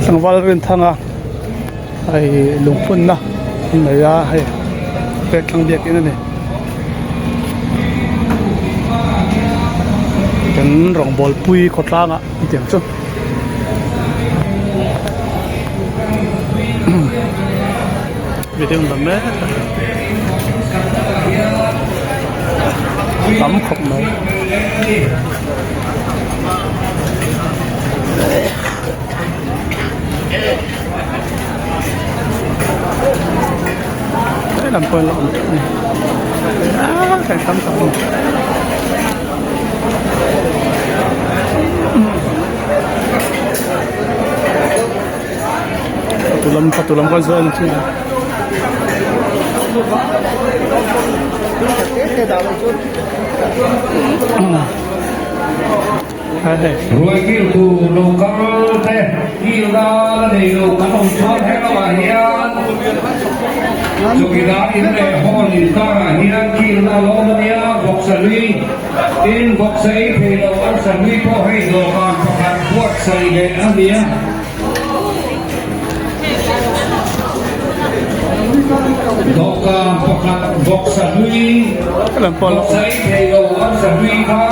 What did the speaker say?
Tlangval Rinthanga hei lungphunna a nei a hei Pertlang biakin a ni. Kan rawngbawl pui khawtlangah an ti ang chu. Video la mek a tam khawp mai. Lam pawh la awm teuh a ni aaa kan tam tak a ni. Fatu lam fatu lam kan zawn chu Ruai kil tur lo kal te kil nan a nei lo kan awm chuan he lamah hian chawkidar in leh hall inkarah hian kilna a lo awm a nia vawksa hlui tin vawksa ei thei lo arsa hlui pawh hei dawhkan pakhat buatsaih leh a ni a. Dawhkan pakhat vawksa hlui, vawksa ei thei lo arsa hlui kha.